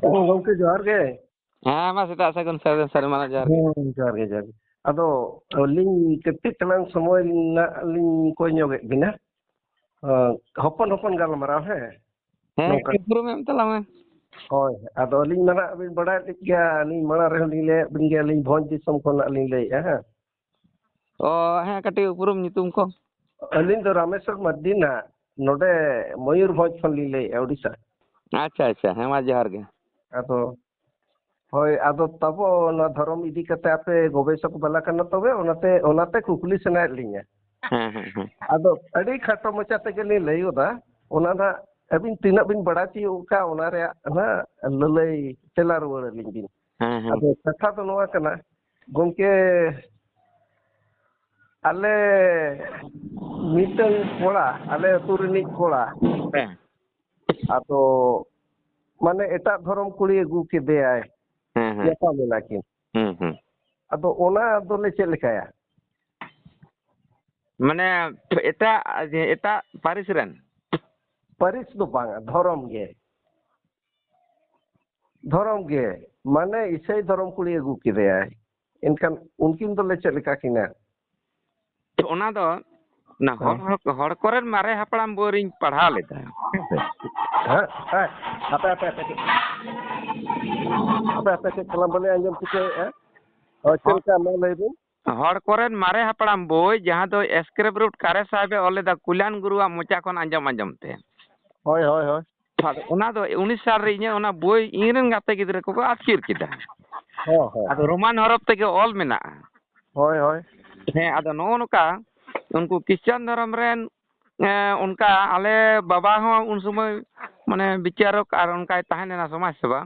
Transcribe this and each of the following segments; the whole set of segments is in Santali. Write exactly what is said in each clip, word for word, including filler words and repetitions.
ᱜᱚᱢᱠᱮ ᱡᱚᱦᱟᱨ ᱜᱮ᱾ ᱦᱮᱸ, ᱢᱟ ᱥᱮᱛᱟᱜ ᱥᱟᱹᱜᱩᱱ ᱥᱟᱹᱜᱩᱱ ᱥᱮᱨᱢᱟ ᱨᱮ ᱡᱚᱦᱟᱨ ᱜᱮ᱾ ᱦᱮᱸ, ᱡᱚᱦᱟᱨ ᱜᱮ, ᱡᱚᱦᱟᱨ ᱜᱮ᱾ ᱟᱫᱚ ᱟᱹᱞᱤᱧ ᱠᱟᱹᱴᱤᱡ ᱛᱟᱞᱟᱝ ᱥᱚᱢᱚᱭ ᱨᱮᱱᱟᱜ ᱞᱤᱧ ᱠᱚᱭ ᱧᱚᱜᱮᱫ ᱵᱤᱱᱟ᱾ ᱦᱮᱸ, ᱦᱚᱯᱚᱱ ᱦᱚᱯᱚᱱ ᱜᱟᱞᱢᱟᱨᱟᱣ, ᱦᱮᱸ᱾ ᱦᱮᱸ, ᱱᱚᱝᱠᱟ᱾ ᱩᱯᱨᱩᱢ ᱮᱢ ᱛᱟᱞᱟᱝ ᱢᱮ᱾ ᱦᱳᱭ, ᱟᱫᱚ ᱟᱹᱞᱤᱧ ᱢᱟ ᱱᱟᱜ ᱵᱤᱱ ᱵᱟᱲᱟᱭ ᱞᱮᱫ ᱜᱮᱭᱟ, ᱟᱹᱞᱤᱧ ᱢᱟᱲᱟᱝ ᱨᱮᱦᱚᱸ ᱞᱤᱧ ᱞᱟᱹᱭᱟᱫ ᱵᱤᱱ ᱜᱮᱭᱟ, ᱟᱹᱞᱤᱧ ᱵᱷᱚᱸᱡᱽ ᱫᱤᱥᱚᱢ ᱠᱷᱚᱱᱟᱜ ᱞᱤᱧ ᱞᱟᱹᱭᱮᱫᱼᱟ, ᱦᱮᱸ᱾ ᱚ, ᱦᱮᱸ, ᱠᱟᱹᱴᱤᱡ ᱩᱯᱨᱩᱢ ᱧᱩᱛᱩᱢ ᱠᱚ᱾ ᱟᱹᱞᱤᱧ ᱫᱚ ᱨᱟᱢᱮᱥᱣᱚᱨ ᱢᱟᱨᱰᱤ ᱱᱟᱜ, ᱱᱚᱰᱮ ᱢᱚᱭᱩᱨᱵᱷᱚᱸᱡᱽ ᱠᱷᱚᱱ ᱞᱤᱧ ᱞᱟᱹᱭᱮᱫᱼᱟ, ᱳᱰᱤᱥᱟ᱾ ᱟᱪᱪᱷᱟ, ᱟᱪᱪᱷᱟ, ᱦᱮᱸ, ᱢᱟ ᱡᱚᱦᱟᱨ ᱜᱮ᱾ ᱟᱫᱚ, ᱦᱳᱭ, ᱟᱫᱚ ᱛᱟᱵᱚ ᱱᱚᱣᱟ ᱫᱷᱚᱨᱚᱢ ᱤᱫᱤ ᱠᱟᱛᱮ ᱟᱯᱮ ᱜᱚᱵᱮᱥᱚᱠ ᱵᱟᱞᱟ ᱠᱟᱱᱟ, ᱛᱚᱵᱮ ᱚᱱᱟᱛᱮ, ᱚᱱᱟᱛᱮ ᱠᱩᱠᱞᱤ ᱥᱟᱱᱟᱭᱮᱫ ᱞᱤᱧᱟ᱾ ᱦᱮᱸ, ᱦᱮᱸ, ᱦᱮᱸ᱾ ᱟᱫᱚ ᱟᱹᱰᱤ ᱠᱷᱟᱴᱚ ᱢᱟᱪᱷᱟ ᱛᱮᱜᱮ ᱞᱤᱧ ᱞᱟᱹᱭ ᱜᱚᱫᱟ, ᱚᱱᱟ ᱱᱟᱜ ᱟᱹᱵᱤᱱ ᱛᱤᱱᱟᱹᱜ ᱵᱤᱱ ᱵᱟᱲᱟᱭ ᱛᱤᱭᱳᱜ ᱠᱟᱜ, ᱚᱱᱟ ᱨᱮᱭᱟᱜ ᱱᱟᱜ ᱞᱟᱹᱞᱟᱹᱭ ᱛᱮᱞᱟ ᱨᱩᱣᱟᱹᱲ ᱟᱹᱞᱤᱧ ᱵᱤᱱ᱾ ᱦᱮᱸ, ᱦᱮᱸ᱾ ᱟᱫᱚ ᱠᱟᱛᱷᱟ ᱫᱚ ᱱᱚᱣᱟ ᱠᱟᱱᱟ, ᱜᱚᱢᱠᱮ, ᱟᱞᱮ ᱢᱤᱫᱴᱟᱝ ᱠᱚᱲᱟ, ᱟᱞᱮ ᱟᱹᱛᱩ ᱨᱤᱱᱤᱡ ᱠᱚᱲᱟ, ᱦᱮᱸ᱾ ᱟᱫᱚ ᱢᱟᱱᱮ ᱮᱴᱟᱜ ᱫᱷᱚᱨᱚᱢ ᱠᱩᱲᱤ ᱟᱹᱜᱩ ᱠᱮᱫᱮᱭᱟᱭ, ᱦᱮᱸ, ᱦᱮᱸ᱾ ᱧᱟᱯᱟᱢ ᱮᱱᱟ ᱠᱤᱱ᱾ ᱦᱩᱸ, ᱦᱩᱸ᱾ ᱟᱫᱚ ᱚᱱᱟ ᱫᱚᱞᱮ ᱪᱮᱫ ᱞᱮᱠᱟᱭᱟ? ᱢᱟᱱᱮ ᱮᱴᱟᱜ, ᱮᱴᱟᱜ ᱯᱟᱹᱨᱤᱥ ᱨᱮᱱ? ᱯᱟᱹᱨᱤᱥ ᱫᱚ ᱵᱟᱝ, ᱫᱷᱚᱨᱚᱢ ᱜᱮ᱾ ᱫᱷᱚᱨᱚᱢ ᱜᱮ, ᱢᱟᱱᱮ ᱤᱥᱟᱹᱭ ᱫᱷᱚᱨᱚᱢ ᱠᱩᱲᱤ ᱟᱹᱜᱩ ᱠᱮᱫᱮᱭᱟᱭ, ᱮᱱᱠᱷᱟᱱ ᱩᱱᱠᱤᱱ ᱫᱚᱞᱮ ᱪᱮᱫ ᱞᱮᱠᱟ ᱠᱤᱱᱟ? ᱚᱱᱟ ᱫᱚ ᱚᱱᱟ ᱦᱚᱲ, ᱦᱮᱸ᱾ ᱦᱚᱲ, ᱦᱚᱲ ᱠᱚᱨᱮᱱ ᱢᱟᱨᱮ ᱦᱟᱯᱲᱟᱢ ᱵᱳᱭ ᱨᱤᱧ ᱯᱟᱲᱦᱟᱣ ᱞᱮᱫᱟ, ᱦᱮᱸ ᱥᱮ? ᱦᱮᱸ, ᱦᱮᱸ, ᱦᱟᱯᱮ, ᱦᱟᱯᱮ, ᱦᱟᱯᱮ, ᱦᱟᱯᱮ, ᱦᱟᱯᱮ, ᱠᱟᱹᱡ ᱛᱟᱞᱟᱝ ᱵᱟᱞᱮ ᱟᱸᱡᱚᱢ ᱴᱷᱤᱠᱟᱹᱭᱮᱫᱼᱟ᱾ ᱦᱳᱭ, ᱪᱮᱫ ᱦᱚᱲ, ᱞᱮᱠᱟ ᱢᱟ ᱞᱟᱹᱭ ᱵᱤᱱ? ᱦᱚᱲ ᱠᱚᱨᱮᱱ ᱢᱟᱨᱮ ᱦᱟᱯᱲᱟᱢ ᱵᱳᱭ, ᱡᱟᱦᱟᱸ ᱫᱚ ᱥᱠᱨᱮᱯ ᱨᱩᱴ ᱠᱟᱨᱮ ᱥᱟᱦᱮᱵᱮ ᱚᱞ ᱞᱮᱫᱟ, ᱠᱚᱞᱭᱟᱱ ᱜᱩᱨᱩᱣᱟᱜ ᱢᱚᱪᱟ ᱠᱷᱚᱱ ᱟᱸᱡᱚᱢ ᱟᱸᱡᱚᱢ ᱛᱮ᱾ ᱦᱳᱭ, ᱦᱳᱭ, ᱦᱳᱭ᱾ ᱟᱫᱚ ᱚᱱᱟ ᱫᱚ ᱩᱱᱤᱥ ᱥᱟᱞ ᱨᱮ ᱤᱧᱟᱹᱜ ᱚᱱᱟ ᱵᱳᱭ ᱤᱧ ᱨᱮᱱ ᱜᱟᱛᱮ ᱜᱤᱫᱽᱨᱟᱹ ᱠᱚᱠᱚ ᱟᱹᱛᱠᱤᱨ ᱠᱮᱫᱟ᱾ ᱦᱚᱸ, ᱦᱚᱸ᱾ ᱟᱫᱚ ᱨᱳᱢᱟᱱ ᱦᱚᱨᱚᱯ ᱛᱮᱜᱮ ᱚᱞ ᱢᱮᱱᱟᱜᱼᱟ᱾ ᱦᱳᱭ, ᱦᱳᱭ᱾ ᱦᱮᱸ, ᱟᱫᱚ ᱱᱚᱜᱼᱚ ᱱᱚᱝᱠᱟ ᱩᱱᱠᱩ ᱠᱷᱨᱤᱥᱪᱟᱱ ᱫᱷᱚᱨᱚᱢ ᱨᱮᱱ, ᱮᱸ, ᱚᱱᱠᱟ ᱟᱞᱮ ᱵᱟᱵᱟ ᱦᱚᱸ ᱩᱱ ᱥᱚᱢᱚᱭ ᱢᱟᱱᱮ ᱵᱤᱪᱟᱨᱚᱠ ᱟᱨ ᱚᱱᱠᱟᱭ ᱛᱟᱦᱮᱸ ᱞᱮᱱᱟ ᱥᱚᱢᱟᱡᱽ ᱥᱮᱵᱟ᱾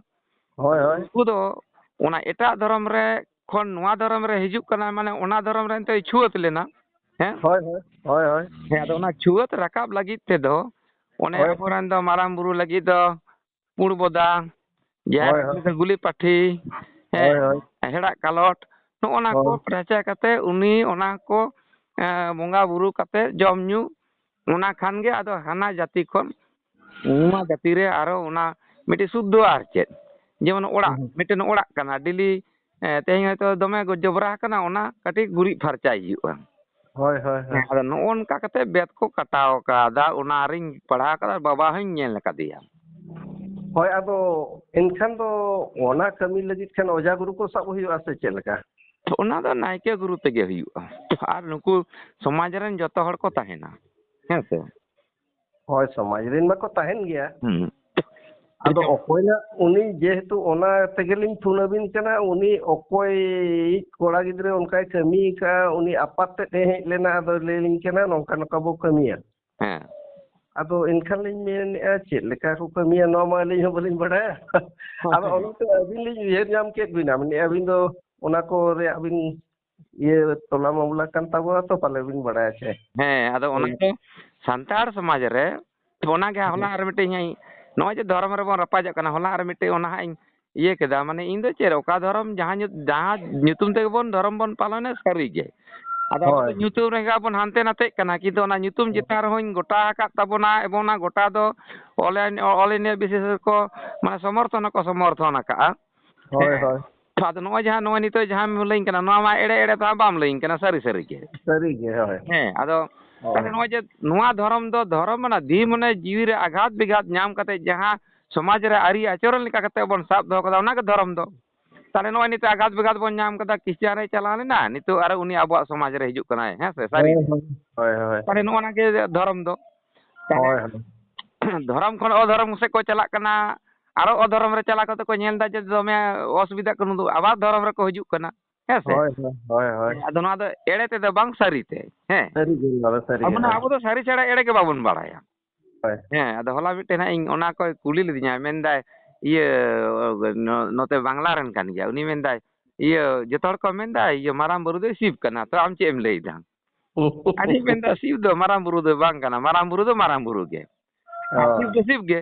ᱦᱳᱭ, ᱦᱳᱭ᱾ ᱩᱱᱠᱩ ᱫᱚ ᱚᱱᱟ ᱮᱴᱟᱜ ᱫᱷᱚᱨᱚᱢ ᱨᱮ ᱠᱷᱚᱱ ᱱᱚᱣᱟ ᱫᱷᱚᱨᱚᱢ ᱨᱮ ᱦᱤᱡᱩᱜ ᱠᱟᱱᱟ, ᱢᱟᱱᱮ ᱚᱱᱟ ᱫᱷᱚᱨᱚᱢ ᱨᱮ ᱱᱤᱛᱚᱜ ᱪᱷᱩᱣᱟᱹᱛ ᱞᱮᱱᱟ᱾ ᱦᱮᱸ? ᱦᱳᱭ, ᱦᱳᱭ, ᱦᱳᱭ, ᱦᱳᱭ᱾ ᱦᱮᱸ, ᱟᱫᱚ ᱚᱱᱟ ᱪᱷᱩᱣᱟᱹᱛ ᱨᱟᱠᱟᱵ ᱞᱟᱹᱜᱤᱫ ᱛᱮᱫᱚ ᱚᱱᱮ ᱦᱳᱭ᱾ ᱟᱵᱚᱨᱮᱱ ᱫᱚ ᱢᱟᱨᱟᱝ ᱵᱩᱨᱩ ᱞᱟᱹᱜᱤᱫ ᱫᱚ ᱯᱩᱸᱰ ᱵᱚᱫᱟ, ᱡᱟᱦᱮᱨ ᱦᱳᱭ, ᱦᱳᱭ᱾ ᱨᱮᱫᱚ ᱜᱩᱞᱤ ᱯᱟᱹᱴᱷᱤ, ᱦᱮᱸ, ᱦᱳᱭ, ᱦᱳᱭ᱾ ᱦᱮᱲᱟᱜ ᱠᱟᱞᱚᱴ, ᱱᱚᱜᱼᱚ ᱱᱟ ᱠᱚ ᱦᱳᱭ᱾ ᱨᱟᱪᱟ ᱠᱟᱛᱮ ᱩᱱᱤ ᱚᱱᱟ ᱠᱚ, ᱮᱸ, ᱵᱚᱸᱜᱟ ᱵᱩᱨᱩ ᱠᱟᱛᱮ ᱡᱚᱢ ᱧᱩ, ᱚᱱᱟ ᱠᱷᱟᱱ ᱜᱮ ᱟᱫᱚ ᱦᱟᱱᱟ ᱡᱟᱹᱛᱤ ᱠᱷᱚᱱ ᱱᱚᱣᱟ ᱡᱟᱹᱛᱤ ᱨᱮ ᱟᱨᱚ ᱚᱱᱟ ᱢᱤᱫᱴᱤᱡ ᱥᱩᱫᱽᱫᱷᱚ ᱟᱨ ᱪᱮᱫ᱾ ᱡᱮᱢᱚᱱ ᱚᱲᱟᱜ, ᱦᱩᱸ᱾ ᱢᱤᱫᱴᱮᱱ ᱚᱲᱟᱜ ᱠᱟᱱᱟ, ᱰᱮᱞᱤ, ᱮ, ᱛᱮᱦᱮᱧ ᱦᱚᱭᱛᱳ ᱫᱚᱢᱮ ᱜᱚ-, ᱡᱚᱵᱽᱨᱟ ᱟᱠᱟᱱᱟ, ᱚᱱᱟ ᱠᱟᱹᱴᱤᱡ ᱜᱩᱨᱤᱡ ᱯᱷᱟᱨᱪᱟᱭ ᱦᱩᱭᱩᱜᱼᱟ᱾ ᱦᱳᱭ, ᱦᱳᱭ, ᱦᱳᱭ᱾ ᱦᱮᱸ, ᱟᱫᱚ ᱱᱚᱜᱼᱚ ᱱᱚᱝᱠᱟ ᱠᱟᱛᱮ ᱵᱮᱫ ᱠᱚ ᱠᱟᱴᱟᱣ ᱟᱠᱟᱫᱟ, ᱚᱱᱟ ᱨᱤᱧ ᱯᱟᱲᱦᱟᱣ ᱟᱠᱟᱫᱟ, ᱵᱟᱵᱟ ᱦᱚᱧ ᱧᱮᱞ ᱟᱠᱟᱫᱮᱭᱟ᱾ ᱦᱳᱭ, ᱟᱫᱚ ᱮᱱᱠᱷᱟᱱ ᱫᱚ ᱚᱱᱟ ᱠᱟᱹᱢᱤ ᱞᱟᱹᱜᱤᱫ ᱠᱷᱟᱱ ᱚᱡᱷᱟ ᱜᱩᱨᱩ ᱠᱚ ᱥᱟᱵ ᱦᱩᱭᱩᱜᱼᱟ ᱥᱮ ᱪᱮᱫ ᱞᱮᱠᱟ? ᱚᱱᱟ ᱫᱚ ᱱᱟᱭᱠᱮ ᱜᱩᱨᱩ ᱛᱮᱜᱮ ᱦᱩᱭᱩᱜᱼᱟ᱾ ᱟᱨ ᱱᱩᱠᱩ ᱥᱚᱢᱟᱡᱽ ᱨᱮᱱ ᱡᱚᱛᱚ ᱦᱚᱲ ᱠᱚ ᱛᱟᱦᱮᱱᱟ, ᱦᱮᱸ ᱥᱮ? ᱦᱳᱭ, ᱥᱚᱢᱟᱡᱽ ᱨᱮᱱ ᱢᱟᱠᱚ ᱛᱟᱦᱮᱱ ᱜᱮᱭᱟ᱾ ᱦᱩᱸ᱾ ᱟᱫᱚ ᱮᱱᱛᱮ ᱚᱠᱚᱭ ᱱᱟᱜ ᱩᱱᱤ, ᱡᱮᱦᱮᱛᱩ ᱚᱱᱟ ᱛᱮᱜᱮᱞᱤᱧ ᱯᱷᱳᱱ ᱟᱹᱵᱤᱱ ᱠᱟᱱᱟ, ᱩᱱᱤ ᱚᱠᱚᱭᱤᱡ ᱠᱚᱲᱟ ᱜᱤᱫᱽᱨᱟᱹ ᱚᱱᱠᱟᱭ ᱠᱟᱹᱢᱤ ᱟᱠᱟᱫᱼᱟ, ᱩᱱᱤ ᱟᱯᱟᱛ ᱛᱮᱫ ᱮ ᱦᱮᱡ ᱞᱮᱱᱟ, ᱟᱫᱚᱭ ᱞᱟᱹᱭ ᱟᱹᱞᱤᱧ ᱠᱟᱱᱟ, "ᱱᱚᱝᱠᱟ ᱱᱚᱝᱠᱟ ᱵᱚ ᱠᱟᱹᱢᱤᱭᱟ᱾" ᱦᱮᱸ᱾ ᱟᱫᱚ ᱮᱱᱠᱷᱟᱱ ᱞᱤᱧ ᱢᱮᱱᱮᱫᱼᱟ, ᱪᱮᱫ ᱞᱮᱠᱟ ᱠᱚ ᱠᱟᱹᱢᱤᱭᱟ, ᱱᱚᱣᱟ ᱢᱟ ᱟᱹᱞᱤᱧ ᱦᱚᱸ ᱵᱟᱹᱞᱤᱧ ᱵᱟᱲᱟᱭᱟ᱾ ᱦᱮᱸ, ᱟᱫᱚ ᱦᱮᱸ᱾ ᱚᱱᱟᱛᱮ ᱟᱹᱵᱤᱱ ᱞᱤᱧ ᱩᱭᱦᱟᱹᱨ ᱧᱟᱢ ᱠᱮᱫ ᱵᱤᱱᱟ, ᱢᱮᱱᱮᱫᱼᱟ ᱟᱹᱵᱤᱱ ᱫᱚ ᱚᱱᱟ ᱠᱚ ᱨᱮᱭᱟᱜ ᱵᱤᱱ ᱤᱭᱟᱹ ᱛᱚᱞᱟ ᱢᱟᱢᱞᱟ ᱠᱟᱱ ᱛᱟᱵᱚᱱᱟ ᱛᱚ, ᱯᱟᱞᱮ ᱵᱤᱱ ᱵᱟᱲᱟᱭᱟ ᱪᱮ? ᱦᱮᱸ, ᱟᱫᱚ ᱚᱱᱟ ᱦᱳᱭ᱾ ᱫᱚ ᱥᱟᱱᱛᱟᱲ ᱥᱚᱢᱟᱡᱽ ᱨᱮ, ᱚᱱᱟᱜᱮ ᱦᱚᱞᱟ ᱦᱮᱸ᱾ ᱟᱨ ᱢᱤᱫᱴᱮᱱ ᱤᱧ, ᱱᱚᱜᱼᱚᱭ ᱡᱮ ᱫᱷᱚᱨᱚᱢ ᱨᱮᱵᱚᱱ ᱨᱟᱯᱟᱡᱚᱜ ᱠᱟᱱᱟ, ᱦᱚᱞᱟ ᱟᱨ ᱢᱤᱫᱴᱮᱱ ᱚᱱᱟ ᱦᱟᱸᱜ ᱤᱧ ᱤᱭᱟᱹ ᱠᱮᱫᱟ, ᱢᱟᱱᱮ ᱤᱧ ᱫᱚ ᱪᱮᱫ, ᱚᱠᱟ ᱫᱷᱚᱨᱚᱢ ᱡᱟᱦᱟᱸ ᱧᱩ-, ᱡᱟᱦᱟᱸ ᱧᱩᱛᱩᱢ ᱛᱮᱜᱮ ᱵᱚᱱ ᱫᱷᱚᱨᱚᱢ ᱵᱚᱱ ᱯᱟᱞᱚᱱᱟ, ᱥᱟᱹᱨᱤ ᱜᱮ᱾ ᱟᱫᱚ ᱟᱵᱚ ᱫᱚ ᱦᱳᱭ᱾ ᱧᱩᱛᱩᱢ ᱨᱮᱜᱮ ᱵᱚᱱ ᱦᱟᱱᱛᱮ ᱱᱟᱛᱮᱜ ᱠᱟᱱᱟ, ᱠᱤᱱᱛᱩ ᱚᱱᱟ ᱧᱩᱛᱩᱢ ᱦᱳᱭ᱾ ᱪᱮᱛᱟᱱ ᱨᱮᱦᱚᱧ ᱜᱚᱴᱟ ᱟᱠᱟᱫ ᱛᱟᱵᱚᱱᱟ, ᱮᱵᱚᱝ ᱚᱱᱟ ᱜᱚᱴᱟ ᱫᱚ all In-, All India basis ᱨᱮᱠᱚ ᱢᱟᱱᱮ ᱥᱚᱢᱚᱨᱛᱷᱚᱱ ᱦᱚᱸᱠᱚ ᱥᱚᱢᱚᱨᱛᱷᱚᱱ ᱟᱠᱟᱫᱼᱟ᱾ ᱦᱳᱭ, ᱦᱮᱸ᱾ ᱦᱳᱭ᱾ ᱛᱚ ᱟᱫᱚ ᱱᱚᱜᱼᱚᱭ ᱡᱟᱦᱟᱸ, ᱱᱚᱜᱼᱚᱭ ᱱᱤᱛᱚᱜ ᱡᱟᱦᱟᱸᱢ ᱞᱟᱹᱭᱟᱹᱧ ᱠᱟᱱᱟ, ᱱᱚᱣᱟ ᱢᱟ ᱮᱲᱮ ᱮᱲᱮ ᱫᱚ ᱦᱟᱸᱜ ᱵᱟᱢ ᱞᱟᱹᱭᱟᱹᱧ ᱠᱟᱱᱟ, ᱥᱟᱹᱨᱤ ᱥᱟᱹᱨᱤ ᱜᱮ᱾ ᱥᱟᱹᱨᱤ ᱜᱮ, ᱦᱳᱭ᱾ ᱦᱮᱸ, ᱟᱫᱚ ᱦᱳᱭ᱾ ᱛᱟᱦᱞᱮ ᱱᱚᱜᱼᱚᱭ ᱡᱮ ᱱᱚᱣᱟ ᱫᱷᱚᱨᱚᱢ ᱫᱚ ᱫᱷᱚᱨᱚᱢ ᱚᱱᱟ ᱫᱤ ᱢᱚᱱᱮ ᱡᱤᱣᱤ ᱨᱮ ᱟᱜᱷᱟᱛ ᱵᱤᱜᱷᱟᱛ ᱧᱟᱢ ᱠᱟᱛᱮ ᱡᱟᱦᱟᱸ ᱥᱚᱢᱟᱡᱽ ᱨᱮ ᱟᱹᱨᱤ ᱟᱪᱚᱨᱚᱱ ᱞᱮᱠᱟ ᱠᱟᱛᱮ ᱵᱚᱱ ᱥᱟᱵ ᱫᱚᱦᱚ ᱠᱟᱫᱟ, ᱚᱱᱟ ᱜᱮ ᱫᱷᱚᱨᱚᱢ ᱫᱚ᱾ ᱛᱟᱦᱞᱮ ᱱᱚᱜᱼᱚᱭ ᱱᱤᱛᱚᱜ ᱟᱜᱷᱟᱛ ᱵᱤᱜᱷᱟᱛ ᱵᱚᱱ ᱧᱟᱢ ᱠᱟᱫᱟ, ᱠᱷᱨᱤᱥᱴᱟᱱ ᱨᱮᱭ ᱪᱟᱞᱟᱣ ᱞᱮᱱᱟ, ᱱᱤᱛᱚᱜ ᱟᱨᱚ ᱩᱱᱤ ᱟᱵᱚᱣᱟᱜ ᱥᱚᱢᱟᱡᱽ ᱨᱮ ᱦᱤᱡᱩᱜ ᱠᱟᱱᱟᱭ, ᱦᱮᱸ ᱥᱮ, ᱥᱟᱹᱨᱤ ᱦᱳᱭ, ᱜᱮ᱾ ᱦᱳᱭ, ᱦᱳᱭ, ᱦᱳᱭ᱾ ᱛᱟᱦᱞᱮ ᱱᱚᱜᱼᱚ ᱱᱟ ᱜᱮ ᱫᱷᱚᱨᱚᱢ ᱫᱚ᱾ ᱛᱟᱦᱞᱮ ᱦᱳᱭ, ᱦᱳᱭ᱾ ᱫᱷᱚᱨᱚᱢ ᱠᱷᱚᱱ ᱚᱫᱷᱚᱨᱚᱢ ᱥᱮᱫ ᱠᱚ ᱪᱟᱞᱟᱜ ᱠᱟᱱᱟ, ᱟᱨᱚ ᱚᱫᱷᱚᱨᱚᱢ ᱨᱮ ᱪᱟᱞᱟᱣ ᱠᱟᱛᱮ ᱠᱚ ᱧᱮᱞ ᱮᱫᱟ ᱡᱮ ᱫᱚᱢᱮ ᱚᱥᱩᱵᱤᱫᱷᱟᱜ ᱠᱟᱱᱟ, ᱩᱱᱫᱚ ᱟᱵᱟᱨ ᱫᱷᱚᱨᱚᱢ ᱨᱮᱠᱚ ᱦᱤᱡᱩᱜ ᱠᱟᱱᱟ, ᱦᱮᱸ ᱥᱮ? ᱦᱳᱭ, ᱦᱳᱭ, ᱦᱳᱭ, ᱦᱳᱭ᱾ ᱦᱮᱸ, ᱟᱫᱚ ᱱᱚᱣᱟ ᱫᱚ ᱮᱲᱮ ᱛᱮᱫᱚ ᱵᱟᱝ, ᱥᱟᱹᱨᱤ ᱛᱮ, ᱦᱮᱸ? ᱥᱟᱹᱨᱤ ᱜᱮ, ᱱᱚᱣᱟ ᱫᱚ ᱥᱟᱹᱨᱤ ᱟᱵᱚ ᱜᱮ, ᱱᱟ-, ᱦᱳᱭ᱾ ᱟᱵᱚ ᱫᱚ ᱥᱟᱹᱨᱤ ᱪᱷᱟᱲᱟ ᱮᱲᱮ ᱜᱮ ᱵᱟᱵᱚᱱ ᱵᱟᱲᱟᱭᱟ᱾ ᱦᱳᱭ᱾ ᱦᱮᱸ, ᱟᱫᱚ ᱦᱚᱞᱟ ᱢᱤᱫᱴᱮᱱ ᱦᱟᱸᱜ ᱤᱧ ᱚᱱᱟ ᱠᱚᱭ ᱠᱩᱞᱤ ᱞᱤᱫᱤᱧᱟ, ᱢᱮᱱᱫᱟᱭ, ᱤᱭᱟᱹ, ᱱᱚ-, ᱱᱚᱛᱮ ᱵᱟᱝᱞᱟ ᱨᱮᱱ ᱠᱟᱱ ᱜᱮᱭᱟ, ᱩᱱᱤ ᱢᱮᱱᱫᱟᱭ, ᱤᱭᱟᱹ, ᱡᱚᱛᱚ ᱦᱚᱲ ᱠᱚ ᱢᱮᱱᱫᱟ, ᱤᱭᱟᱹ, ᱢᱟᱨᱟᱝ ᱵᱩᱨᱩ ᱫᱚᱭ ᱥᱤᱵ ᱠᱟᱱᱟ, ᱛᱚ ᱟᱢ ᱪᱮᱫ ᱮᱢ ᱞᱟᱹᱭᱫᱟ? ᱟᱫᱚᱧ ᱢᱮᱱᱫᱟ, ᱥᱤᱵ ᱫᱚ ᱢᱟᱨᱟᱝ ᱵᱩᱨᱩ ᱫᱚ ᱵᱟᱝ ᱠᱟᱱᱟ, ᱢᱟᱨᱟᱝ ᱵᱩᱨᱩ ᱫᱚ ᱢᱟᱨᱟᱝ ᱵᱩᱨᱩ ᱜᱮ᱾ ᱟᱨ ᱥᱤᱵ ᱦᱳᱭ᱾ ᱫᱚ ᱥᱤᱵ ᱜᱮ᱾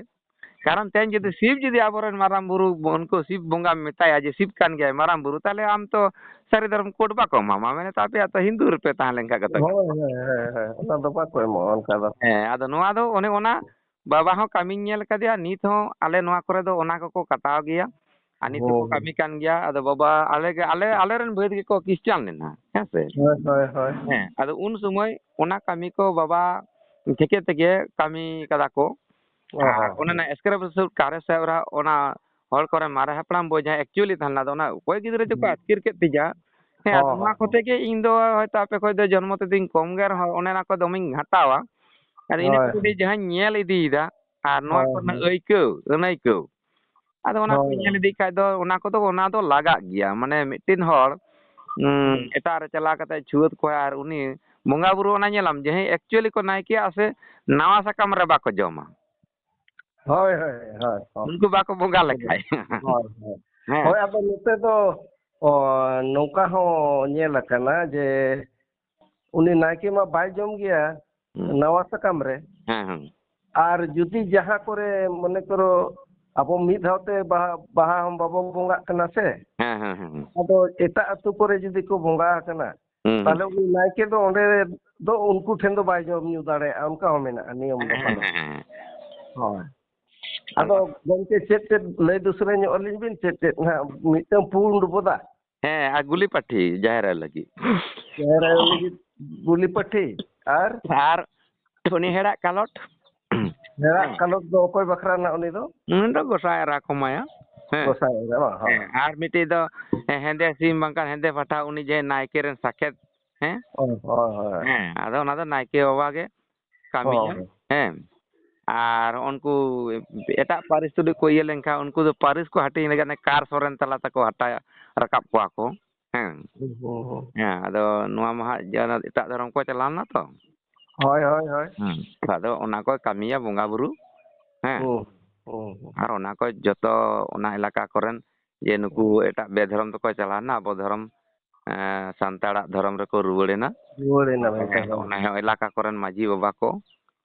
ᱠᱟᱨᱚᱱ ᱛᱮᱦᱮᱧ ᱡᱩᱫᱤ ᱥᱤᱵ ᱡᱩᱫᱤ ᱟᱵᱚᱨᱮᱱ ᱢᱟᱨᱟᱝ ᱵᱩᱨᱩ, ᱩᱱᱠᱩ ᱥᱤᱵ ᱵᱚᱸᱜᱟᱢ ᱢᱮᱛᱟᱭᱟ ᱡᱮ ᱥᱤᱵ ᱠᱟᱱ ᱜᱮᱭᱟᱭ ᱢᱟᱨᱟᱝ ᱵᱩᱨᱩ, ᱛᱟᱦᱞᱮ ᱟᱢ ᱛᱚ ᱥᱟᱹᱨᱤ ᱫᱷᱚᱨᱚᱢ ᱠᱳᱰ ᱵᱟᱠᱚ ᱮᱢᱟᱢᱟ, ᱢᱮᱱᱮ ᱛᱚ ᱟᱯᱮᱭᱟᱜ ᱛᱚ ᱦᱤᱱᱫᱩ ᱨᱮᱯᱮ ᱛᱟᱦᱮᱸ ᱞᱮᱱᱠᱷᱟᱱ ᱜᱮᱛᱚ ᱦᱳᱭ, ᱜᱟᱱᱚᱜᱼᱟ᱾ ᱦᱳᱭ, ᱦᱳᱭ, ᱦᱳᱭ᱾ ᱚᱱᱟ ᱫᱚ ᱵᱟᱠᱚ ᱮᱢᱚᱜᱼᱟ ᱚᱱᱠᱟ ᱫᱚ᱾ ᱦᱮᱸ, ᱟᱫᱚ ᱱᱚᱣᱟ ᱫᱚ ᱚᱱᱮ ᱚᱱᱟ ᱵᱟᱵᱟ ᱦᱚᱸ ᱠᱟᱹᱢᱤᱧ ᱧᱮᱞ ᱠᱟᱫᱮᱭᱟ, ᱱᱤᱛ ᱦᱚᱸ ᱟᱞᱮ ᱱᱚᱣᱟ ᱠᱚᱨᱮ ᱫᱚ ᱚᱱᱟ ᱠᱚᱠᱚ ᱠᱟᱴᱟᱣ ᱜᱮᱭᱟ᱾ ᱟᱨ ᱱᱤᱛ ᱦᱚᱸᱠᱚ ᱦᱳᱭ᱾ ᱠᱟᱹᱢᱤ ᱠᱟᱱ ᱜᱮᱭᱟ᱾ ᱟᱫᱚ ᱵᱟᱵᱟ, ᱟᱞᱮ ᱜᱮ, ᱟᱞᱮ, ᱟᱞᱮᱨᱮᱱ ᱵᱷᱟᱹᱭ ᱜᱮᱠᱚ ᱠᱷᱨᱤᱥᱪᱟᱱ ᱞᱮᱱᱟ, ᱦᱮᱸ ᱥᱮ? ᱦᱳᱭ, ᱦᱳᱭ, ᱦᱳᱭ᱾ ᱦᱮᱸ, ᱟᱫᱚ ᱩᱱ ᱥᱚᱢᱚᱭ ᱚᱱᱟ ᱠᱟᱹᱢᱤ ᱠᱚ ᱵᱟᱵᱟ ᱴᱷᱮᱠᱮ ᱛᱮᱜᱮ ᱠᱟᱹᱢᱤ ᱠᱟᱫᱟ ᱠᱚ᱾ ᱚ ᱟᱨ ᱦᱚᱸ᱾ ᱚᱱᱟ ᱨᱮᱱᱟᱜ scrap ᱥᱩᱫ ᱠᱟᱨᱮ ᱥᱮ ᱚᱨᱟ ᱚᱱᱟ ᱦᱚᱲ ᱠᱚᱨᱮᱱ ᱢᱟᱨᱮ ᱦᱟᱯᱲᱟᱢ ᱵᱚᱭᱦᱟ actually ᱛᱟᱦᱮᱸ ᱞᱮᱱᱟ, ᱟᱫᱚ ᱚᱱᱟ ᱚᱠᱚᱭ ᱜᱤᱫᱽᱨᱟᱹ ᱪᱚᱠᱚ ᱦᱩᱸ᱾ ᱟᱹᱛᱠᱤᱨ ᱠᱮᱫ ᱛᱤᱧᱟ᱾ ᱦᱮᱸ, ᱟᱫᱚ ᱦᱚᱸ, ᱱᱚᱣᱟ ᱦᱚᱸ, ᱠᱚᱛᱮ ᱦᱚᱸ᱾ ᱜᱮ ᱤᱧ ᱫᱚ ᱦᱚᱭᱛᱳ ᱟᱯᱮ ᱠᱷᱚᱡ ᱫᱚ ᱡᱚᱱᱢᱚ ᱛᱮᱫᱚᱧ ᱠᱚᱢ ᱜᱮ ᱨᱮᱦᱚᱸ, ᱚᱱᱮ ᱚᱱᱟ ᱠᱚ ᱫᱚᱢᱮᱧ ᱦᱟᱛᱟᱣᱟ᱾ ᱟᱨ ᱤᱱᱟᱹ ᱦᱳᱭ, ᱠᱚ ᱦᱳᱭ᱾ ᱡᱟᱦᱟᱸᱧ ᱧᱮᱞ ᱤᱫᱤᱭᱮᱫᱟ, ᱟᱨ ᱱᱚᱣᱟ ᱦᱳᱭ, ᱠᱚᱨᱮᱱᱟᱜ ᱦᱳᱭ᱾ ᱟᱹᱭᱠᱟᱹᱣ, ᱟᱹᱱᱟᱹᱭᱠᱟᱹᱣ, ᱟᱫᱚ ᱚᱱᱟ ᱠᱚ ᱦᱳᱭ, ᱧᱮᱞ ᱦᱳᱭ᱾ ᱤᱫᱤ ᱠᱷᱟᱡ ᱫᱚ ᱚᱱᱟ ᱠᱚᱫᱚ, ᱚᱱᱟ ᱫᱚ ᱞᱟᱜᱟᱜ ᱜᱮᱭᱟ᱾ ᱢᱟᱱᱮ ᱢᱤᱫᱴᱮᱱ ᱦᱚᱲ, ᱩᱸ, ᱦᱩᱸ᱾ ᱮᱴᱟᱜ ᱨᱮ ᱪᱟᱞᱟᱣ ᱠᱟᱛᱮ ᱪᱷᱩᱣᱟᱹᱛ ᱠᱚᱣᱟᱭ ᱟᱨ ᱩᱱᱤ ᱵᱚᱸᱜᱟ ᱵᱩᱨᱩ ᱚᱱᱟ ᱧᱮᱞᱟᱢ ᱡᱮ, ᱦᱮᱸ, actually ᱠᱚ ᱱᱟᱭᱠᱮᱭᱟ ᱥᱮ ᱱᱟᱣᱟ ᱥᱟᱠᱟᱢ ᱨᱮ ᱵᱟᱠᱚ ᱡᱚᱢᱟ᱾ ᱦᱳᱭ, ᱦᱳᱭ, ᱦᱳᱭ, ᱦᱳᱭ᱾ ᱩᱱᱠᱩ ᱵᱟᱠᱚ ᱵᱚᱸᱜᱟ ᱞᱮᱠᱷᱟᱡ᱾ ᱦᱳᱭ, ᱦᱳᱭ᱾ ᱦᱮᱸ᱾ ᱦᱳᱭ, ᱟᱫᱚ ᱱᱚᱛᱮ ᱫᱚ, ᱚ, ᱱᱚᱝᱠᱟ ᱦᱚᱸ ᱧᱮᱞ ᱟᱠᱟᱱᱟ ᱡᱮ ᱩᱱᱤ ᱱᱟᱭᱠᱮ ᱢᱟ ᱵᱟᱭ ᱡᱚᱢ ᱜᱮᱭᱟ ᱦᱩᱸ᱾ ᱱᱟᱣᱟ ᱥᱟᱠᱟᱢ ᱨᱮ᱾ ᱦᱮᱸ, ᱦᱮᱸ᱾ ᱟᱨ ᱡᱩᱫᱤ ᱡᱟᱦᱟᱸ ᱠᱚᱨᱮ ᱢᱚᱱᱮ ᱠᱚᱨᱚ ᱟᱵᱚ ᱢᱤᱫ ᱫᱷᱟᱣ ᱛᱮ ᱵᱟᱦᱟ, ᱵᱟᱦᱟ ᱦᱚᱸ ᱵᱟᱵᱚ ᱵᱚᱸᱜᱟᱜ ᱠᱟᱱᱟ ᱥᱮ, ᱦᱮᱸ, ᱦᱮᱸ, ᱦᱮᱸ, ᱦᱮᱸ᱾ ᱟᱫᱚ ᱮᱴᱟᱜ ᱟᱹᱛᱩ ᱠᱚᱨᱮ ᱡᱩᱫᱤ ᱠᱚ ᱵᱚᱸᱜᱟ ᱟᱠᱟᱱᱟ, ᱦᱩᱸ, ᱦᱩᱸ᱾ ᱛᱟᱦᱞᱮ ᱩᱱᱤ ᱱᱟᱭᱠᱮ ᱫᱚ ᱚᱸᱰᱮ ᱫᱚ ᱩᱱᱠᱩ ᱴᱷᱮᱱ ᱫᱚ ᱵᱟᱭ ᱡᱚᱢ ᱧᱩ ᱫᱟᱲᱮᱭᱟᱜᱼᱟ, ᱚᱱᱠᱟ ᱦᱚᱸ ᱢᱮᱱᱟᱜᱼᱟ ᱱᱤᱭᱚᱢ ᱫᱚ ᱦᱮᱸ, ᱦᱮᱸ, ᱯᱟᱞᱮ᱾ ᱦᱮᱸ, ᱦᱮᱸ᱾ ᱦᱳᱭ᱾ ᱟᱫᱚ ᱟᱫᱚ ᱜᱚᱢᱠᱮ ᱪᱮᱫ ᱪᱮᱫ ᱞᱟᱹᱭ ᱫᱩᱥᱨᱟᱹ ᱧᱚᱜ ᱟᱹᱞᱤᱧ ᱵᱤᱱ, ᱪᱮᱫ ᱪᱮᱫ ᱦᱟᱸᱜ ᱢᱤᱫᱴᱟᱝ ᱯᱩᱸᱰ ᱵᱚᱫᱟ? ᱦᱮᱸ, ᱟᱨ ᱜᱩᱞᱤ ᱯᱟᱹᱴᱷᱤ ᱡᱟᱦᱮᱨ ᱟᱭᱳ ᱞᱟᱹᱜᱤᱫ᱾ ᱡᱟᱦᱮᱨ ᱟᱭᱳ ᱞᱟᱹᱜᱤᱫ ᱜᱩᱞᱤ ᱯᱟᱹᱴᱷᱤ ᱟᱨ ᱟᱨ ᱩᱱᱤ ᱦᱮᱲᱟᱜ ᱠᱟᱞᱚᱴ᱾ ᱦᱮᱲᱟᱜ ᱦᱮᱸ᱾ ᱠᱟᱞᱚᱴ ᱫᱚ ᱚᱠᱚᱭ ᱵᱟᱠᱷᱨᱟ ᱨᱮᱱᱟᱜ ᱩᱱᱤ ᱫᱚ? ᱩᱱᱤ ᱫᱚ ᱜᱚᱸᱥᱟᱭ ᱮᱨᱟ ᱠᱚ ᱮᱢᱟᱭᱟ᱾ ᱦᱮᱸ᱾ ᱜᱚᱸᱥᱟᱭ ᱮᱨᱟ, ᱵᱟᱝ? ᱦᱳᱭ᱾ ᱦᱮᱸ, ᱟᱨ ᱢᱤᱫᱴᱤᱡ ᱫᱚ ᱦᱮᱸᱫᱮ ᱥᱤᱢ ᱵᱟᱝᱠᱷᱟᱱ ᱦᱮᱸᱫᱮ ᱯᱟᱴᱷᱟ, ᱩᱱᱤ ᱡᱮ ᱱᱟᱭᱠᱮ ᱨᱮᱱ ᱥᱟᱠᱮᱛ, ᱦᱮᱸ? ᱦᱳᱭ, ᱦᱳᱭ, ᱦᱳᱭ᱾ ᱦᱮᱸ, ᱟᱫᱚ ᱚᱱᱟ ᱫᱚ ᱱᱟᱭᱠᱮ ᱵᱟᱵᱟ ᱜᱮ ᱠᱟᱹᱢᱤᱭᱟ, ᱦᱳᱭ᱾ ᱦᱮᱸ᱾ ᱟᱨ ᱩᱱᱠᱩ ᱮᱴᱟᱜ ᱯᱟᱹᱨᱤᱥ ᱛᱩᱞᱩᱡ ᱠᱚ ᱤᱭᱟᱹ ᱞᱮᱱᱠᱷᱟᱱ, ᱩᱱᱠᱩ ᱫᱚ ᱯᱟᱹᱨᱤᱥ ᱠᱚ ᱦᱟᱹᱴᱤᱧ ᱞᱮᱠᱷᱟᱱ, ᱠᱟᱨ ᱥᱚᱨᱮᱱ ᱛᱟᱞᱟ ᱛᱮᱠᱚ ᱦᱟᱴᱟ ᱨᱟᱠᱟᱵ ᱠᱚᱣᱟ ᱠᱚ, ᱦᱮᱸ᱾ ᱦᱩᱸ, ᱦᱩᱸ, ᱦᱩᱸ᱾ ᱦᱮᱸ, ᱟᱫᱚ ᱱᱚᱣᱟ ᱢᱟ ᱦᱟᱸᱜ ᱡᱟ-, ᱮᱴᱟᱜ ᱫᱷᱚᱨᱚᱢ ᱠᱚ ᱪᱟᱞᱟᱣ ᱞᱮᱱᱟ ᱛᱚ᱾ ᱦᱳᱭ, ᱦᱳᱭ, ᱦᱳᱭ᱾ ᱦᱮᱸ, ᱟᱫᱚ ᱚᱱᱟ ᱠᱚᱭ ᱠᱟᱹᱢᱤᱭᱟ ᱵᱚᱸᱜᱟ ᱵᱩᱨᱩ, ᱦᱮᱸ᱾ ᱦᱩᱸ, ᱦᱩᱸ, ᱦᱩᱸ᱾ ᱟᱨ ᱚᱱᱟ ᱠᱚ ᱡᱚᱛᱚ ᱚᱱᱟ ᱮᱞᱟᱠᱟ ᱠᱚᱨᱮᱱ ᱡᱮ ᱱᱩᱠᱩ ᱮᱴᱟᱜ ᱵᱮᱫᱷᱚᱨᱚᱢ ᱛᱮᱠᱚ ᱪᱟᱞᱟᱣ ᱞᱮᱱᱟ, ᱟᱵᱚ ᱫᱷᱚᱨᱚᱢ ᱮᱸ, ᱥᱟᱱᱛᱟᱲᱟᱜ ᱫᱷᱚᱨᱚᱢ ᱨᱮᱠᱚ ᱨᱩᱣᱟᱹᱲ ᱮᱱᱟ᱾ ᱨᱩᱣᱟᱹᱲ ᱮᱱᱟ ᱢᱮᱱᱛᱮ, ᱦᱮᱸ, ᱦᱳᱭ᱾ ᱚᱱᱟ ᱦᱚᱸ ᱮᱞᱟᱠᱟ ᱠᱚᱨᱮᱱ ᱢᱟᱹᱡᱷᱤ ᱵᱟᱵᱟ ᱠᱚ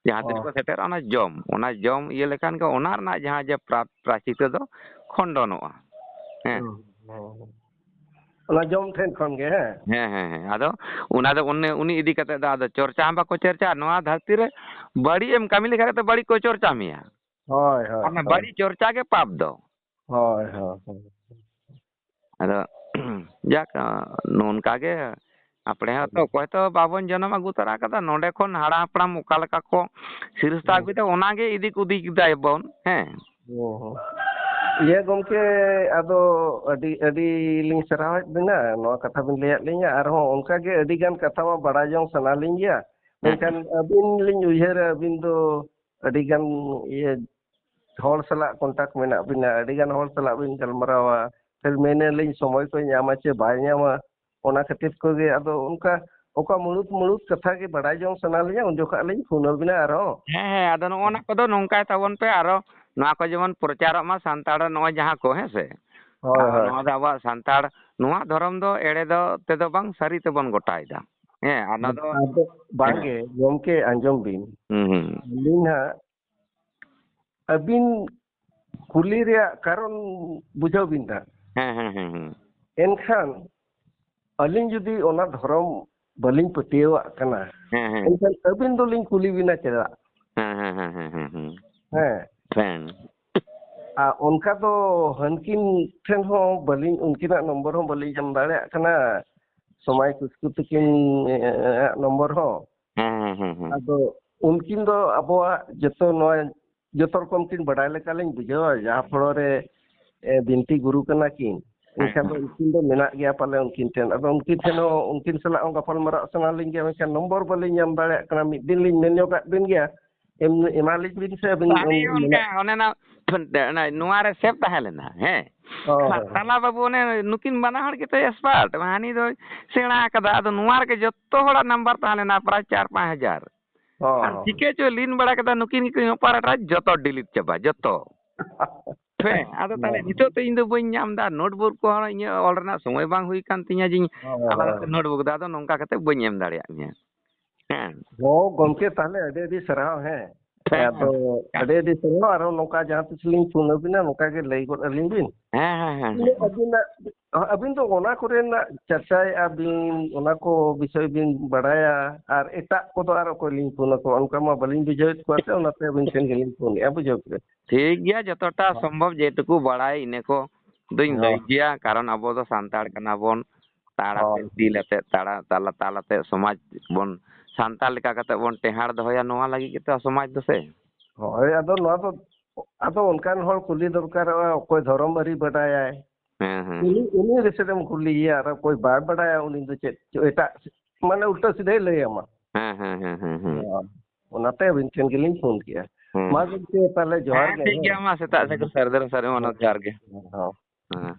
ᱡᱟᱦᱟᱸ ᱛᱤᱱ ᱦᱚᱸ᱾ ᱠᱚ ᱥᱮᱴᱮᱨᱚᱜᱼᱟ, ᱚᱱᱟ ᱡᱚᱢ, ᱚᱱᱟ ᱡᱚᱢ ᱤᱭᱟᱹ ᱞᱮᱠᱷᱟᱱ ᱜᱮ ᱚᱱᱟ ᱨᱮᱱᱟᱜ ᱡᱟᱦᱟᱸ ᱡᱮ ᱯᱨᱟ-, ᱯᱨᱟᱭᱪᱤᱛᱟᱹ ᱫᱚ ᱠᱷᱚᱸᱰᱚᱱᱚᱜᱼᱟ᱾ ᱦᱮᱸ᱾ ᱦᱩᱸ, ᱦᱩᱸ, ᱦᱩᱸ᱾ ᱚᱱᱟ ᱡᱚᱢ ᱴᱷᱮᱱ ᱠᱷᱚᱱ ᱜᱮ, ᱦᱮᱸ᱾ ᱦᱮᱸ ᱦᱮᱸ ᱦᱮᱸ ᱟᱫᱚ ᱚᱱᱟ ᱫᱚ ᱩᱱᱤ ᱩᱱᱤ ᱤᱫᱤ ᱠᱟᱛᱮ ᱫᱚ ᱟᱫᱚ ᱪᱚᱨᱪᱟ ᱦᱚᱸ ᱵᱟᱠᱚ ᱪᱚᱨᱪᱟ᱾ ᱱᱚᱣᱟ ᱫᱷᱟᱹᱨᱛᱤ ᱨᱮ ᱵᱟᱹᱲᱤᱡ ᱮᱢ ᱠᱟᱹᱢᱤ ᱞᱮᱠᱷᱟᱱ ᱫᱚ ᱵᱟᱹᱲᱤᱡ ᱠᱚ ᱪᱚᱨᱪᱟ ᱢᱮᱭᱟ᱾ ᱦᱳᱭ ᱦᱳᱭ ᱚᱱᱟ ᱦᱳᱭ᱾ ᱵᱟᱹᱲᱤᱡ ᱪᱚᱨᱪᱟ ᱜᱮ ᱯᱟᱯ ᱫᱚ᱾ ᱦᱳᱭ ᱦᱳᱭ ᱦᱳᱭ᱾ ᱟᱫᱚ ᱡᱟᱠ, ᱱᱚᱝᱠᱟ ᱜᱮ ᱟᱯᱲᱮ ᱦᱚᱸ ᱛᱚ ᱚᱠᱚᱭ ᱛᱚ ᱵᱟᱵᱚᱱ ᱡᱚᱱᱚᱢ ᱟᱹᱜᱩ ᱛᱚᱨᱟ ᱠᱟᱫᱟ᱾ ᱱᱚᱰᱮ ᱠᱷᱚᱱ ᱦᱟᱲᱟᱢ ᱦᱟᱯᱲᱟᱢ ᱚᱠᱟ ᱞᱮᱠᱟ ᱠᱚ ᱥᱤᱨᱤᱥᱛᱟ ᱟᱹᱜᱩᱭᱮᱫᱟ, ᱚᱱᱟ ᱜᱮ ᱤᱫᱤ ᱠᱩᱫᱤ ᱠᱮᱫᱟᱭ ᱵᱚᱱ᱾ ᱦᱮᱸ᱾ ᱚ ᱦᱚᱸ᱾ ᱤᱭᱟᱹ ᱜᱚᱢᱠᱮ, ᱟᱫᱚ ᱟᱹᱰᱤ ᱟᱹᱰᱤ ᱞᱤᱧ ᱥᱟᱨᱦᱟᱣᱮᱫ ᱵᱤᱱᱟ ᱱᱚᱣᱟ ᱠᱟᱛᱷᱟ ᱵᱤᱱ ᱞᱟᱹᱭᱟᱫ ᱞᱤᱧᱟ᱾ ᱟᱨᱦᱚᱸ ᱚᱱᱠᱟ ᱜᱮ ᱟᱹᱰᱤ ᱜᱟᱱ ᱠᱟᱛᱷᱟ ᱢᱟ ᱵᱟᱲᱟᱭ ᱡᱚᱝ ᱥᱟᱱᱟ ᱞᱤᱧ ᱜᱮᱭᱟ, ᱢᱮᱱᱠᱷᱟᱱ ᱟᱹᱵᱤᱱ ᱞᱤᱧ ᱩᱭᱦᱟᱹᱨᱟ, ᱟᱹᱵᱤᱱ ᱫᱚ ᱟᱹᱰᱤ ᱜᱟᱱ ᱤᱭᱟᱹ ᱦᱚᱲ ᱥᱟᱞᱟᱜ ᱠᱚᱱᱴᱟᱠᱴ ᱢᱮᱱᱟᱜ ᱵᱤᱱᱟ, ᱟᱹᱰᱤ ᱜᱟᱱ ᱦᱚᱲ ᱥᱟᱞᱟᱜ ᱵᱤᱱ ᱜᱟᱞᱢᱟᱨᱟᱣᱟ, ᱯᱷᱤᱨ ᱢᱮᱱᱟᱞᱤᱧ ᱥᱚᱢᱚᱭ ᱠᱚᱭ ᱧᱟᱢᱟ ᱪᱮ ᱵᱟᱭ ᱧᱟᱢᱟ, ᱚᱱᱟ ᱠᱷᱟᱹᱛᱤᱨ ᱠᱚᱜᱮ ᱟᱫᱚ ᱚᱱᱠᱟ ᱚᱠᱟ ᱢᱩᱲᱩᱫ ᱢᱩᱲᱩᱫ ᱠᱟᱛᱷᱟ ᱜᱮ ᱵᱟᱲᱟᱭ ᱡᱚᱝ ᱥᱟᱱᱟ ᱞᱤᱧᱟ, ᱩᱱ ᱡᱚᱠᱷᱚᱱ ᱞᱤᱧ ᱯᱷᱳᱱ ᱟᱵᱤᱱᱟ ᱟᱨᱦᱚᱸ᱾ ᱦᱮᱸ ᱦᱮᱸ ᱟᱫᱚ ᱱᱚᱜᱼᱚ ᱱᱟ ᱠᱚᱫᱚ ᱱᱚᱝᱠᱟᱭ ᱛᱟᱵᱚᱱ ᱯᱮ, ᱟᱨᱚ ᱱᱚᱣᱟ ᱠᱚ ᱡᱮᱢᱚᱱ ᱯᱨᱚᱪᱟᱨᱚᱜ ᱢᱟ ᱥᱟᱱᱛᱟᱲ ᱱᱚᱜᱼᱚᱭ ᱡᱟᱦᱟᱸ ᱠᱚ, ᱦᱮᱸ ᱥᱮ? ᱦᱳᱭ, ᱟᱨ ᱦᱳᱭ᱾ ᱱᱚᱣᱟ ᱫᱚ ᱟᱵᱚᱣᱟᱜ ᱥᱟᱱᱛᱟᱲ ᱱᱚᱣᱟ ᱫᱷᱚᱨᱚᱢ ᱫᱚ ᱮᱲᱮ ᱫᱚ ᱛᱮᱫᱚ ᱵᱟᱝ, ᱥᱟᱹᱨᱤ ᱛᱮᱵᱚᱱ ᱜᱚᱴᱟᱭᱮᱫᱟ᱾ ᱦᱮᱸ, ᱟᱨ ᱱᱚᱣᱟ ᱫᱚ ᱟᱫᱚ ᱵᱟᱝᱜᱮ ᱜᱚᱢᱠᱮ, ᱟᱸᱡᱚᱢ ᱵᱤᱱ᱾ ᱦᱩᱸ, ᱦᱩᱸ᱾ ᱟᱹᱞᱤᱧ ᱦᱟᱸᱜ ᱟᱹᱵᱤᱱ ᱠᱩᱞᱤ ᱨᱮᱭᱟᱜ ᱠᱟᱨᱚᱱ ᱵᱩᱡᱷᱟᱹᱣ ᱵᱤᱱ ᱦᱟᱸᱜ᱾ ᱦᱮᱸ, ᱦᱮᱸ, ᱦᱮᱸ, ᱦᱮᱸ᱾ ᱮᱱᱠᱷᱟᱱ ᱟᱹᱞᱤᱧ ᱡᱩᱫᱤ ᱚᱱᱟ ᱫᱷᱚᱨᱚᱢ ᱵᱟᱹᱞᱤᱧ ᱯᱟᱹᱛᱭᱟᱹᱣᱟᱜ ᱠᱟᱱᱟ, ᱦᱮᱸ, ᱦᱮᱸ᱾ ᱮᱱᱠᱷᱟᱱ ᱟᱹᱵᱤᱱ ᱫᱚᱞᱤᱧ ᱠᱩᱞᱤ ᱵᱤᱱᱟ ᱪᱮᱫᱟᱜ? ᱦᱮᱸ, ᱦᱮᱸ, ᱦᱮᱸ, ᱦᱮᱸ, ᱦᱮᱸ, ᱦᱮᱸ᱾ ᱦᱮᱸ᱾ ᱦᱮᱸ᱾ ᱟᱨ ᱚᱱᱠᱟ ᱫᱚ ᱦᱟᱹᱱᱠᱤᱱ ᱴᱷᱮᱱ ᱦᱚᱸ ᱵᱟᱹᱞᱤᱧ, ᱩᱱᱠᱤᱱᱟᱜ ᱱᱚᱢᱵᱚᱨ ᱦᱚᱸ ᱵᱟᱹᱞᱤᱧ ᱮᱢ ᱫᱟᱲᱮᱭᱟᱜ ᱠᱟᱱᱟ, ᱥᱚᱢᱟᱭ ᱠᱤᱥᱠᱩ ᱛᱟᱹᱠᱤᱱ, ᱮ, ᱱᱚᱢᱵᱚᱨ ᱦᱚᱸ᱾ ᱦᱮᱸ, ᱦᱮᱸ, ᱦᱮᱸ, ᱦᱮᱸ᱾ ᱟᱫᱚ ᱩᱱᱠᱤᱱ ᱫᱚ ᱟᱵᱚᱣᱟᱜ ᱡᱚᱛᱚ ᱱᱚᱣᱟ, ᱡᱚᱛᱚ ᱨᱚᱠᱚᱢ ᱠᱤᱱ ᱵᱟᱰᱟᱭ ᱞᱮᱠᱟ ᱞᱤᱧ ᱵᱩᱡᱷᱟᱹᱣᱟ, ᱡᱟᱦᱟᱸ ᱯᱷᱚᱲᱚ ᱨᱮ, ᱮ, ᱵᱤᱱᱛᱤ ᱜᱩᱨᱩ ᱠᱟᱱᱟ ᱠᱤᱱ᱾ ᱦᱮᱸ, ᱮᱱᱠᱷᱟᱱ ᱫᱚ ᱦᱮᱸ᱾ ᱩᱱᱠᱤᱱ ᱫᱚ ᱢᱮᱱᱟᱜ ᱜᱮᱭᱟ ᱯᱟᱞᱮ ᱩᱱᱠᱤᱱ ᱴᱷᱮᱱ᱾ ᱟᱫᱚ ᱩᱱᱠᱤᱱ ᱴᱷᱮᱱ ᱦᱚᱸ, ᱩᱱᱠᱤᱱ ᱥᱟᱞᱟᱜ ᱦᱚᱸ ᱜᱟᱯᱟᱞ ᱢᱟᱨᱟᱜ ᱥᱟᱱᱟ ᱞᱤᱧ ᱜᱮᱭᱟ, ᱢᱮᱱᱠᱷᱟᱱ ᱱᱚᱢᱵᱚᱨ ᱵᱟᱹᱞᱤᱧ ᱧᱟᱢ ᱫᱟᱲᱮᱭᱟᱜ ᱠᱟᱱᱟ᱾ ᱢᱤᱫ ᱫᱤᱱ ᱞᱤᱧ ᱢᱮᱱ ᱧᱚᱜ ᱟᱫ ᱵᱤᱱ ᱜᱮᱭᱟ, ᱮᱢ-, ᱮᱢᱟᱞᱤᱧ ᱵᱤᱱ ᱥᱮ ᱟᱹᱵᱤᱱ ᱥᱟᱹᱨᱤ ᱩᱱ-, ᱚᱱᱠᱟ ᱢᱮᱱᱟᱜ- ᱚᱱᱮ ᱚᱱᱟ ᱯᱷ-, ᱚᱱᱟ ᱱᱚᱣᱟ ᱨᱮ ᱥᱮᱵᱷ ᱛᱟᱦᱮᱸ ᱞᱮᱱᱟ, ᱦᱮᱸ᱾ ᱦᱳᱭ, ᱦᱳᱭ᱾ ᱛᱟᱞᱟ ᱵᱟᱹᱵᱩ ᱚᱱᱮ ᱱᱩᱠᱤᱱ ᱵᱟᱱᱟ ᱦᱚᱲ ᱜᱮᱛᱚ ᱮᱠᱥᱯᱟᱨᱴ, ᱦᱟᱹᱱᱤ ᱫᱚᱭ ᱥᱮᱬᱟ ᱟᱠᱟᱫᱟ᱾ ᱟᱫᱚ ᱱᱚᱣᱟ ᱨᱮᱜᱮ ᱡᱚᱛᱚ ᱦᱚᱲᱟᱜ ᱱᱟᱢᱵᱟᱨ ᱛᱟᱦᱮᱸ ᱞᱮᱱᱟ, ᱯᱨᱟᱭ ᱪᱟᱨ ᱯᱟᱸᱪ ᱦᱟᱡᱟᱨ᱾ ᱦᱚᱸ, ᱟᱨ ᱦᱚᱸ᱾ ᱪᱤᱠᱟᱹ ᱪᱚ ᱞᱤᱱ ᱵᱟᱲᱟ ᱠᱮᱫᱟ, ᱱᱩᱠᱤᱱ ᱜᱮᱠᱤᱱ ᱚᱯᱟᱨᱮᱴᱟ, ᱡᱚᱛᱚ ᱰᱤᱞᱤᱴ ᱪᱟᱵᱟ, ᱡᱚᱛᱚ᱾ ᱦᱮᱸ, ᱟᱫᱚ ᱛᱟᱦᱞᱮ ᱦᱚᱸ᱾ ᱱᱤᱛᱚᱜ ᱛᱮ ᱤᱧ ᱫᱚ ᱵᱟᱹᱧ ᱧᱟᱢ ᱮᱫᱟ, ᱱᱳᱴᱵᱩᱠ ᱠᱚᱦᱚᱸ ᱤᱧᱟᱹᱜ ᱚᱞ ᱨᱮᱱᱟᱜ ᱥᱚᱢᱚᱭ ᱵᱟᱝ ᱦᱩᱭ ᱠᱟᱱ ᱛᱤᱧᱟᱹ ᱡᱮᱧ ᱦᱚᱸ, ᱦᱚᱸ, ᱟᱞᱟᱫᱟ ᱦᱚᱸ᱾ ᱛᱮ ᱱᱳᱴᱵᱩᱠ ᱫᱟ, ᱟᱫᱚ ᱱᱚᱝᱠᱟ ᱠᱟᱛᱮ ᱵᱟᱹᱧ ᱮᱢ ᱫᱟᱲᱮᱭᱟᱜ ᱢᱮᱭᱟ᱾ ᱦᱮᱸ᱾ ᱦᱚᱸ, ᱜᱚᱢᱠᱮ, ᱛᱟᱦᱞᱮ ᱟᱹᱰᱤ ᱟᱹᱰᱤ ᱥᱟᱨᱦᱟᱣ, ᱦᱮᱸ᱾ ᱦᱮᱸ, ᱟᱫᱚ ᱦᱮᱸ᱾ ᱟᱹᱰᱤ ᱟᱹᱰᱤ ᱥᱟᱨᱦᱟᱣ, ᱟᱨᱦᱚᱸ ᱱᱚᱝᱠᱟ ᱡᱟᱦᱟᱸ ᱛᱤᱥ ᱞᱤᱧ ᱯᱷᱳᱱ ᱟᱹᱵᱤᱱᱟ, ᱱᱚᱝᱠᱟ ᱜᱮ ᱞᱟᱹᱭ ᱜᱚᱫ ᱟᱹᱞᱤᱧ ᱵᱤᱱ᱾ ᱦᱮᱸ, ᱦᱮᱸ, ᱦᱮᱸ, ᱦᱮᱸ᱾ ᱟᱹᱵᱤᱱᱟᱜ, ᱟᱹᱵᱤᱱ ᱫᱚ ᱚᱱᱟ ᱠᱚᱨᱮᱱᱟᱜ ᱪᱟᱨᱪᱟᱭᱮᱫᱼᱟ ᱵᱤᱱ, ᱚᱱᱟ ᱠᱚ ᱵᱤᱥᱚᱭ ᱵᱤᱱ ᱵᱟᱲᱟᱭᱟ, ᱟᱨ ᱮᱴᱟᱜ ᱠᱚᱫᱚ ᱟᱨ ᱚᱠᱚᱭ ᱞᱤᱧ ᱯᱷᱳᱱ ᱟᱠᱚᱣᱟ, ᱚᱱᱠᱟ ᱢᱟ ᱵᱟᱹᱞᱤᱧ ᱵᱩᱡᱷᱟᱹᱣᱮᱫ ᱠᱚᱣᱟ ᱥᱮ, ᱚᱱᱟᱛᱮ ᱟᱹᱵᱤᱱ ᱴᱷᱮᱱ ᱜᱮᱞᱤᱧ ᱯᱷᱳᱱᱮᱫᱼᱟ, ᱵᱩᱡᱷᱟᱹᱣ ᱠᱮᱫᱟ᱾ ᱴᱷᱤᱠ ᱜᱮᱭᱟ, ᱡᱚᱛᱚᱴᱟ ᱦᱚᱸ᱾ ᱥᱚᱢᱵᱷᱚᱵ ᱡᱮᱴᱩᱠᱩ ᱵᱟᱲᱟᱭ ᱤᱱᱟᱹ ᱠᱚ ᱫᱚᱧ ᱦᱚᱸ᱾ ᱞᱟᱹᱭ ᱜᱮᱭᱟ, ᱠᱟᱨᱚᱱ ᱟᱵᱚ ᱫᱚ ᱥᱟᱱᱛᱟᱲ ᱠᱟᱱᱟ ᱵᱚᱱ, ᱛᱟᱲ ᱦᱳᱭ᱾ ᱟᱛᱮᱫ, ᱫᱤᱞ ᱟᱛᱮᱫ, ᱛᱟᱲᱟ-, ᱛᱟᱞᱟ, ᱛᱟᱞ ᱟᱛᱮᱫ ᱥᱚᱢᱟᱡᱽ ᱵᱚᱱ ᱥᱟᱱᱛᱟᱲ ᱞᱮᱠᱟ ᱠᱟᱛᱮᱫ ᱵᱚᱱ ᱴᱮᱦᱟᱸᱰ ᱫᱚᱦᱚᱭᱟ, ᱱᱚᱣᱟ ᱞᱟᱹᱜᱤᱫ ᱜᱮᱛᱚ ᱥᱚᱢᱟᱡᱽ ᱫᱚ ᱥᱮ᱾ ᱦᱳᱭ, ᱟᱫᱚ ᱱᱚᱣᱟ ᱫᱚ, ᱟᱫᱚ ᱚᱱᱠᱟᱱ ᱦᱚᱲ ᱠᱩᱞᱤ ᱫᱚᱨᱠᱟᱨᱚᱜᱼᱟ, ᱚᱠᱚᱭ ᱫᱷᱚᱨᱚᱢ ᱟᱹᱨᱤ ᱵᱟᱰᱟᱭᱟᱭ᱾ ᱦᱮᱸ, ᱦᱮᱸ, ᱩᱱᱤ, ᱦᱮᱸ᱾ ᱩᱱᱤ ᱨᱮᱥᱮᱫ ᱮᱢ ᱠᱩᱞᱤᱭᱮᱭᱟ, ᱟᱨ ᱚᱠᱚᱭ ᱵᱟᱭ ᱵᱟᱰᱟᱭᱟ, ᱩᱱᱤ ᱫᱚ ᱪᱮᱫ ᱪᱚ ᱮᱴᱟᱜ, ᱢᱟᱱᱮ ᱩᱞᱴᱟᱹ ᱥᱤᱫᱷᱟᱹᱭ ᱞᱟᱹᱭ ᱟᱢᱟ᱾ ᱦᱮᱸ, ᱦᱮᱸ, ᱦᱮᱸ, ᱦᱮᱸ, ᱦᱮᱸ᱾ ᱦᱮᱸ, ᱚᱱᱟᱛᱮ ᱟᱹᱵᱤᱱ ᱴᱷᱮᱱ ᱜᱮᱞᱤᱧ ᱯᱷᱳᱱ ᱠᱮᱜᱼᱟ᱾ ᱦᱮᱸ᱾ ᱢᱟ ᱜᱚᱢᱠᱮ, ᱛᱟᱦᱚᱞᱮ ᱡᱚᱦᱟᱨ ᱦᱮᱸ, ᱜᱮ, ᱴᱷᱤᱠ ᱦᱮᱸ᱾ ᱜᱮᱭᱟ, ᱢᱟ ᱥᱮᱛᱟᱜ ᱥᱮᱫ ᱥᱟᱹᱨᱫᱤ ᱥᱟᱹᱨᱤ ᱢᱟ ᱦᱮᱸ, ᱡᱚᱦᱟᱨ ᱜᱮ᱾ ᱦᱮᱸ᱾ ᱦᱮᱸ᱾